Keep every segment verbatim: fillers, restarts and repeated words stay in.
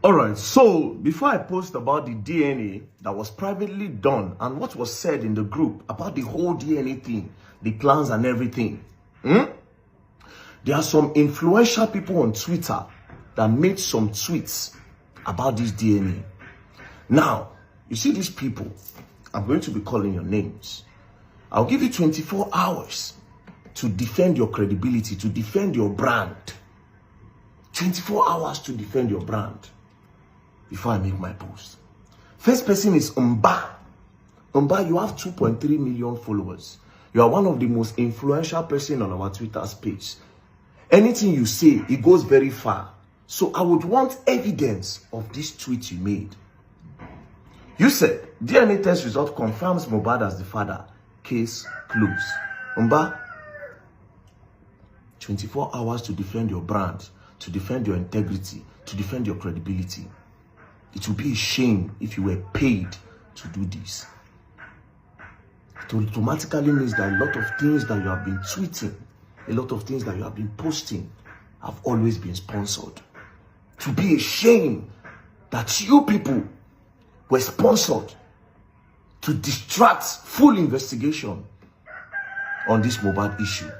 All right, so before I post about the D N A that was privately done and what was said in the group about the whole D N A thing, the plans and everything, hmm? There are some influential people on Twitter that made some tweets about this D N A. Now, you see these people, I'm going to be calling your names. I'll give you twenty-four hours to defend your credibility, to defend your brand. twenty-four hours to defend your brand before I make my post. First person is Mba. Mba, you have two point three million followers. You are one of the most influential person on our Twitter space. Anything you say, it goes very far. So I would want evidence of this tweet you made. You said D N A test result confirms Mohbad as the father. Case closed. Mba, twenty-four hours to defend your brand, to defend your integrity, to defend your credibility. It would be a shame if you were paid to do this. It automatically means that a lot of things that you have been tweeting, a lot of things that you have been posting have always been sponsored. To be a shame that you people were sponsored to distract full investigation on this Mohbad issue.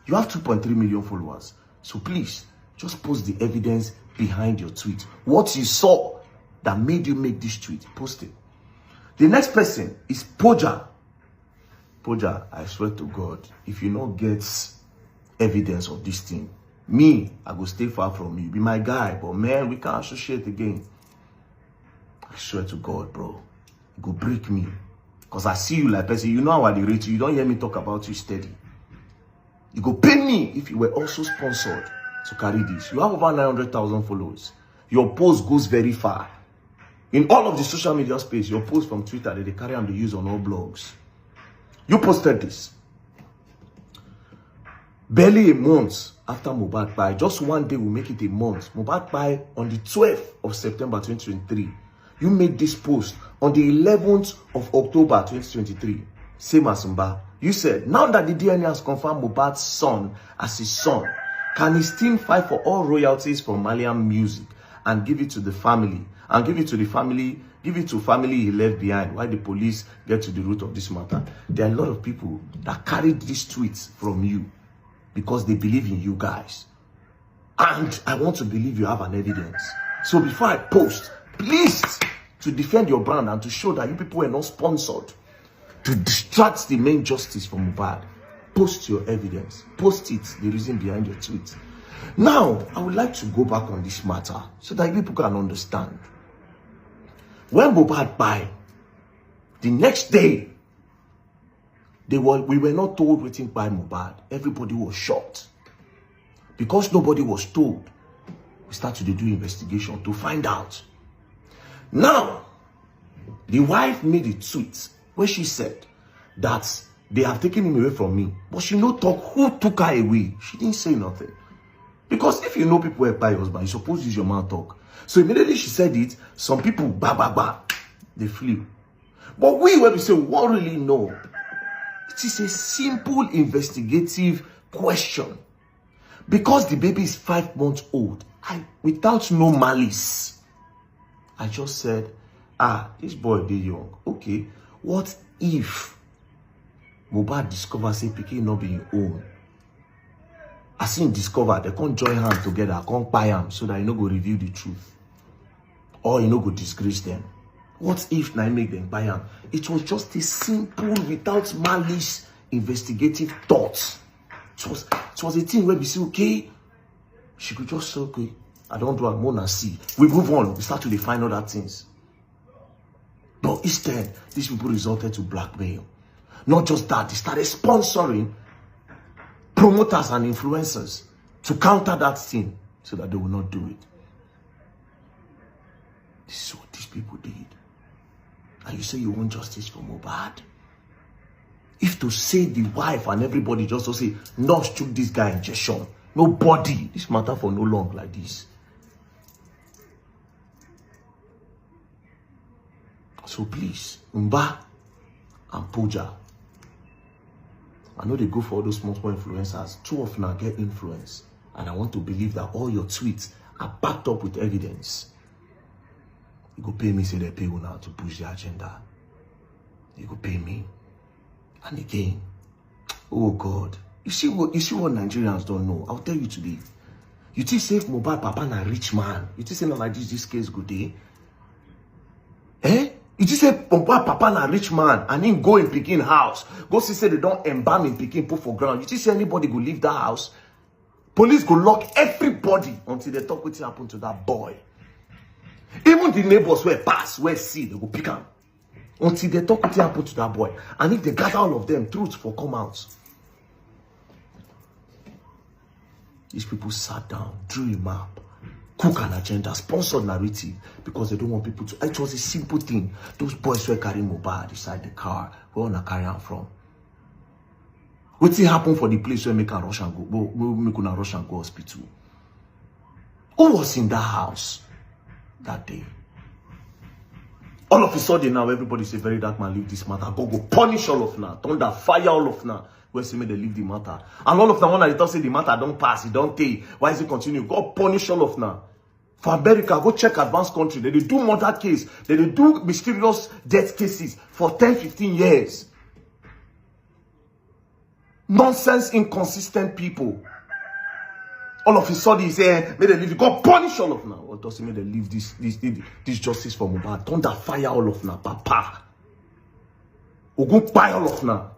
You have two point three million followers. So please, just post the evidence behind your tweet. What you saw that made you make this tweet, post it. The next person is Poja. Poja, I swear to God, if you no get evidence of this thing, me, I go stay far from you. Be my guy, but man, we can't associate again. I swear to God, bro. You go break me. Because I see you like person. You know how I dey rate you. You don't hear me talk about you steady. You go pay me if you were also sponsored to carry this. You have over nine hundred thousand followers. Your post goes very far. In all of the social media space, your post from Twitter, they dey carry am dey use on all blogs. You posted this. Barely a month after Mohbad kpai, just one day will make it a month. Mohbad kpai on the twelfth of September twenty twenty-three. You made this post on the eleventh of October twenty twenty-three. Same as Mba. You said, now that the D N A has confirmed Mohbad's son as his son, can his team fight for all royalties from Malian music and give it to the family? And give it to the family, give it to family he left behind. Why the police get to the root of this matter? There are a lot of people that carried these tweets from you because they believe in you guys. And I want to believe you have an evidence. So before I post, please, to defend your brand and to show that you people were not sponsored to distract the main justice from Mohbad, post your evidence. Post it, the reason behind your tweet. Now, I would like to go back on this matter so that people can understand. When Mohbad kpai, the next day, they were, we were not told wetin kpai Mohbad. Everybody was shocked. Because nobody was told, we start to do investigation to find out. Now, the wife made a tweet where she said that they have taken him away from me, but she no talk who took her away. She didn't say nothing. Because if you know people wey kpai husband, you suppose use your mouth talk. So immediately she said it, some people, ba, ba, ba, they flew. But we, when we say, we wan really know, it is a simple investigative question. Because the baby is five months old, I, without no malice, I just said, ah, this boy dey young. Okay, what if Mohbad discover say pikin no be him own? As him discover, they come join hand together, come kpai am so that he no go reveal the truth. Or he no go disgrace them. What if na him make them kpai am? It was just a simple, without malice, investigative thought. It was, it was a thing where we say, okay, she could just say, okay, I don't do am, una see. We move on. We start to define other things. But instead, these people resorted to blackmail. Not just that, they started sponsoring promoters and influencers to counter that thing so that they will not do it. This is what these people did. And you say you want justice for Mohbad? If to say the wife and everybody just to say, nurse took this guy injection, nobody, this matter for no long like this. So please, Mba and Puja, I know they go for all those small, small influencers. Two of now get influence. And I want to believe that all your tweets are backed up with evidence. You go pay me, say they pay una to push the agenda. You go pay me. And again, oh God, you see what you see what Nigerians don't know. I'll tell you today. You think say Mohbad papa na rich man. You think say na like this this case go dey? Eh? You think say Mohbad papa na rich man and him go in pikin house, go see say they don't embalm in pikin put for ground. You think say anybody go leave that house? Police go lock everybody until they talk wetin happen to that boy. Even the neighbors wey pass, wey see, they go pick am until they talk wetin happen to that boy. And if they gather all of them, truth for come out. These people sat down, drew a map, cook an agenda, sponsored narrative because they don't want people to. It was a simple thing. Those boys were carrying Mohbad inside the car. Where una carry am from? Wetin happen for the place where make am rush and go, go, go make una rush and go hospital? Who was in that house that day? All of a sudden now, everybody say very dark man leave this matter. God go punish all of now. Thunder fire all of now. Wey say make they leave the matter. And all of now, when I talk say the matter don't pass, it don't take. Why is it continue? God punish all of now. For America, go check advanced country. They dey do murder case. They dey do mysterious death cases for ten, fifteen years. Nonsense, inconsistent people. All of a sudden, he say, "Eh, make they leave. God punish all of now." What does he make they leave this, this, this, this justice for Mohbad? Thunder fire all of now, papa. Ogun kpai all of now.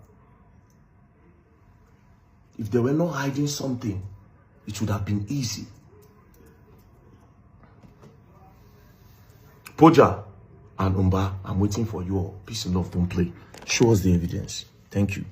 If they were not hiding something, it would have been easy. Poja and Umba, I'm waiting for you all. Peace and love, don't play. Show us the evidence. Thank you.